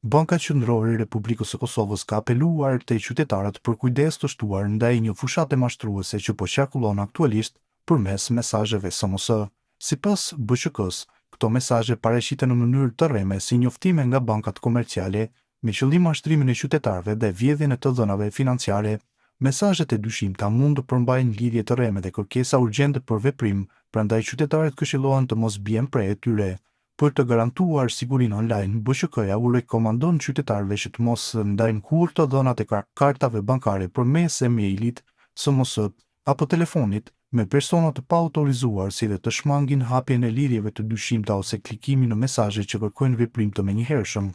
Banka Qendrore e Republikës së Kosovës ka apeluar te qytetarët për kujdes të shtuar ndaj një fushate mashtruese që po qarkullon aktualisht përmes mesazheve SMS. Sipas BQK-së, këto mesazhe paraqiten në mënyrë të rreme si njoftime nga bankat komerciale me qëllim mashtrimin e qytetarëve dhe vjedhjen e të dhënave financiare. Mesazhet e dyshimta mund të përmbajnë lidhje të rreme dhe kërkesa urgjente për veprim, prandaj qytetarët këshillohen të mos bien pre e tyre. Për të garantuar sigurinë online, BQK-ja u rekomandon qytetarëve që të mos ndajnë kurrë të dhënat e kartave bankare përmes e-mailit, SMS apo telefonit me persona të paautorizuar si dhe të shmangin hapjen e lidhjeve të dyshimta ose klikimin në mesazhe që kërkojnë veprim të menjëhershëm.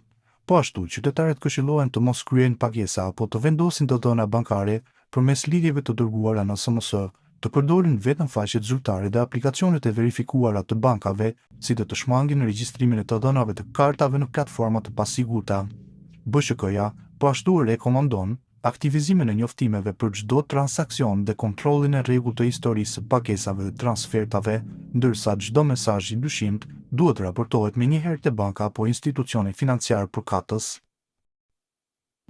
Po ashtu, qytetarët këshillohen të mos kryejnë pagesa apo të vendosin të dhëna bankare përmes lidhjeve të dërguara në SMS, të përdorin vetëm faqet zyrtare dhe aplikacionet e verifikuara të bankave, si dhe të shmangin regjistrimin e të dhënave të kartave në platforma të pasigurta. BQK-ja po ashtu rekomandon aktivizimin e njoftimeve për çdo transaksion dhe kontrollin e rregullt të historisë së pagesave dhe transfertave, ndërsa çdo mesazh i dyshimtë duhet të raportohet menjëherë te banka apo institucioni financiar përkatës.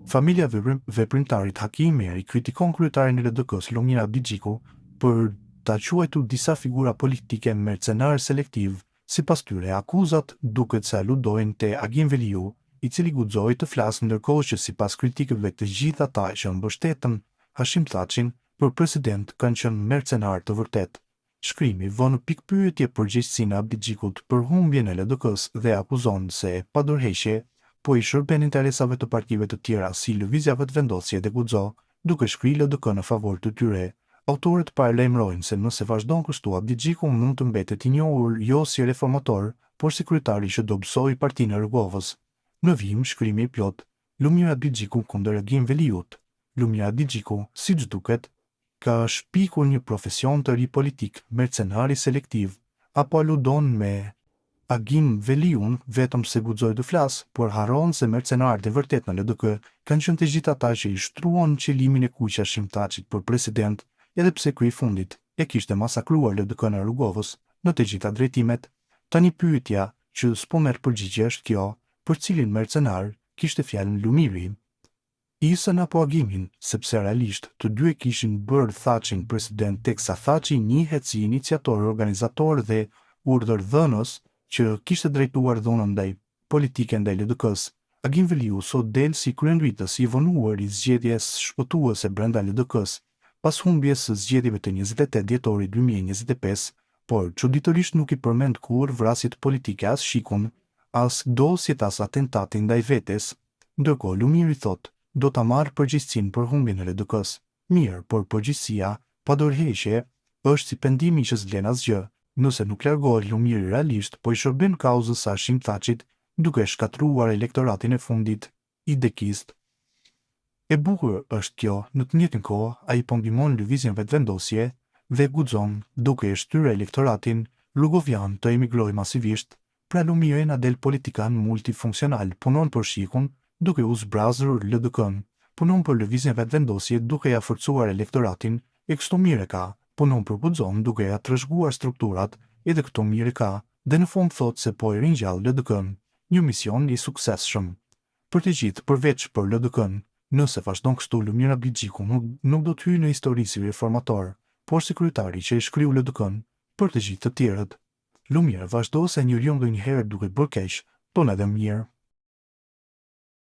Familja e veprimtarit Haki Ymeri kritikon kryetarin e LDK-së Lumir Abdixhiku për ta quajtur disa figura politike mercenarë selektivë, sipas tyre akuzat duket se aludojnë te Agim Veliu, i cili guxoi të flasë ndërkohë që sipas kritikëve të gjithë ata që mbështetën Hashim Thaçin për president kanë qenë mercenarë të vërtetë. Shkrimi vë në pikëpyetje përgjegjësinë e Abdixhikut për humbjen e LDK-së dhe akuzon se pa dorëheqje po i shërben interesave të partive të tjera si Lëvizja Vetëvendosje dhe Guxo, duke shkrirë LDK në favor të tyre. Autorët paralajmërojnë se nëse vazhdon kështu Abdixhiku mund të mbetet i njohur jo si reformator, por si kryetari që dobësoi Partinë e Rugovës. Në vijim shkrimi i plotë, Lumir Abdixhiku kundër Agim Veliut. Lumir Abdixhiku, siç duket, ka shpikur një profesion të ri politik, mercenari selektiv, apo aludon me Agim Veliun vetëm se guxoi të flasë, por harron se mercenarët e vërtetë në LDK kanë qenë të gjithë ata që i shtruan qelimin e kuq Hashim Thaçit për president, edhe pse ky i fundit e kishte masakruar LDK-në e Rugovës në të gjitha drejtimet. Tani pyetja që s'po merr përgjigje është kjo, për cilin mercenar kishte fjalën Lumiri? Isën apo Agimin, sepse realisht të dy e kishin bërë Thaçin president teksa Thaçi njihet si iniciator, organizator dhe urdhërdhënës që kishte drejtuar dhunën ndaj politike ndaj LDK-së. Agim Veliu sot del si kryengritës i vonuar i zgjedhjes shpëtuese brenda LDK-së, pas humbjes së zgjedhjeve të 28 dhjetorit 2025, por çuditërisht nuk i përmend kurrë vrasjet politike as SHIK-un, as dosjet as atentatin ndaj vetes. Ndërkohë, Lumiri thotë, do ta marrë përgjegjësinë për humbjen e LDK-së. Mirë, por përgjegjësia, pa dorëheqje, është si pendimi që s'vlen asgjë. Nëse nuk largohet Lumiri realisht po i shërben kauzës së Hashim Thaçit duke shkatërruar elektoratin e fundit idekist. E bukur është kjo, në të njëjtën kohë ai po ndihmon Lëvizjen Vetëvendosje dhe Guxon duke e shtyrë elektoratin rugovian të emigrojë masivisht, pra Lumiri na del politikan multifunksional, punon për SHIK-un duke u zbrazur LDK-në, punon për Lëvizjen Vetëvendosje duke ia forcuar elektoratin e kështu mirë e ka, punon për Guxon duke ia trashëguar strukturat edhe këtu mirë e ka dhe në fund thotë se po e ringjall LDK-në, një mision i suksesshëm. Për të gjithë, përveç për LDK-në, nëse vazhdon kështu Lumir Abdixhiku nuk nuk do të hyjë në histori si reformator, por si kryetari që e shkriu LDK-në për të gjithë të tjerët. Lumir, vazhdo se njeriu ndonjëherë duke bërë keq, bën edhe mirë.